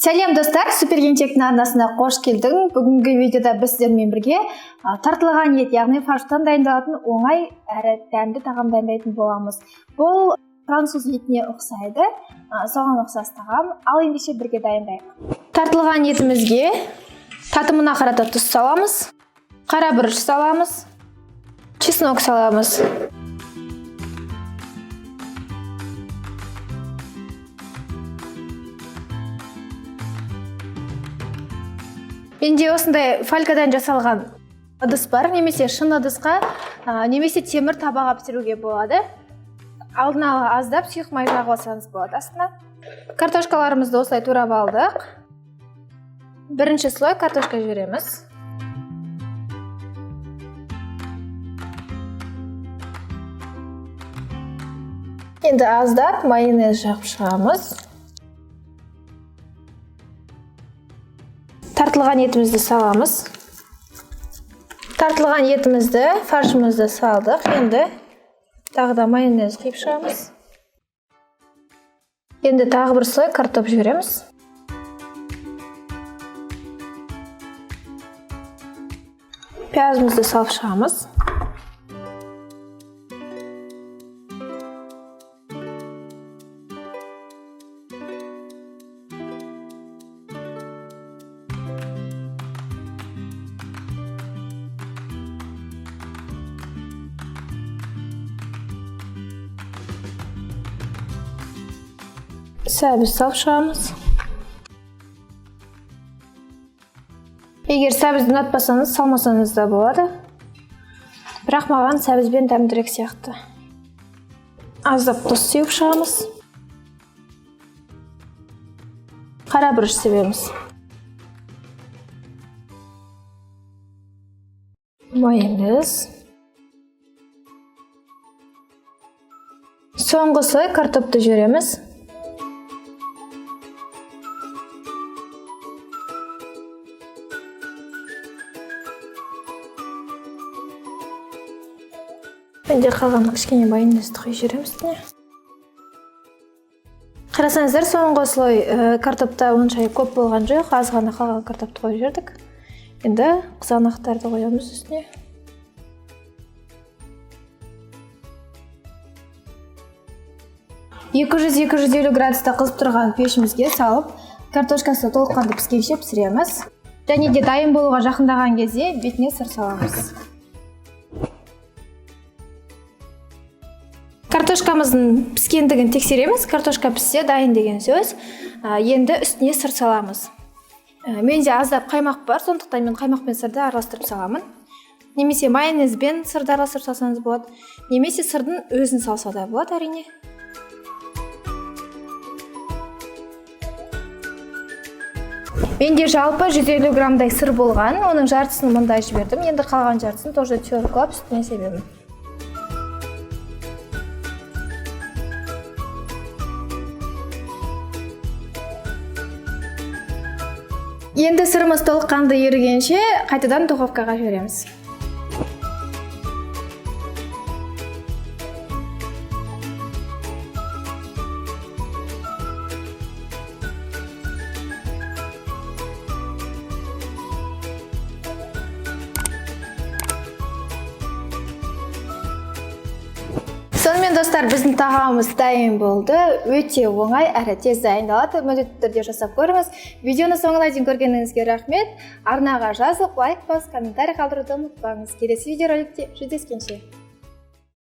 Сәлем, достар! Супер Келіншектің арнасына қош келдің. Бүгінгі видеода біз сіздермен бірге тартылған ет, яғни фарштан дайындалатын оңай әрі дәмді тағам дайындайтын боламыз. Бұл француз етіне ұқсайды, соған ұқсас тағам. Ал ендеше бірге дайындайық. Тартылған етімізге татымына қарата тұз саламыз, қара бұрыш саламыз, чеснок саламыз. Менде осындай фольгадан жасалған ыдыс бар, немесе шын ыдысқа, немесе темір табаға пісіруге болады. Алдын ала аздап сұйық май жағып алсаңыз болады астына. Картошкаларымызды осылай турап алдық. Бірінші слой картошка жібереміз. Енді аздап майонез жағып шығамыз. Тартылған етімізді саламыз. Тартылған етімізді, фаршымызды салдық. Енді тағы да майонез құйып шығамыз. Енді тағы бір слой картоп жібереміз. Пиязымызды салып шығамыз. Сәбіз салып шығамыз. Егер сәбізді ұнатпасаңыз, салмасаңыз да болады. Бірақ маған сәбізбен дәмдірек сияқты. Аздап тұз сеуіп шығамыз. Қара бұрыш себеміз. Майонез. Соңғы слой картопты жібереміз. Менде қалған кішкене майонезді құйып жібереміз үстіне. Қарасаңыздар, соңғы слой картопта онша көп болған жоқ, аз ғана қалған картопты қойып жібердік. Енді қызанақтарды қоямыз үстіне. 200-250 градуста қызып тұрған пешімізге салып, картошкасы толыққанды піскенше пісіреміз. Және де дайын болуға жақындаған кезде бетіне сыр саламыз. Картошкамыздың піскендігін тексереміз. Картошка піссе дайын деген сөз. Енді үстіне сыр саламыз. Менде аздап қаймақ бар, сондықтан мен қаймақ пен сырды араластырып саламын. Немесе майонезбен сырды араластырып салсаңыз болады, немесе сырдың өзін салса да болады әрине. Менде жалпы 150 граммдай сыр болған, оның жартысын мында жібердім. Енді қалған жартысын тоже теркалап үстіне себемін. Енді сырымыз толыққанды ерігенше қайтадан духовкаға жібереміз. Сонымен, достар, біздің тағамымыз дайын болды. Өте оңай әрі тез дайындалады. Міндетті түрде жасап көріңіз. Видеоны соңына дейін көргеніңізге рахмет. Арнаға жазылып, лайк басып, комментарий қалдыруды ұмытпаңыз. Келесі видеороликте жүздескенше.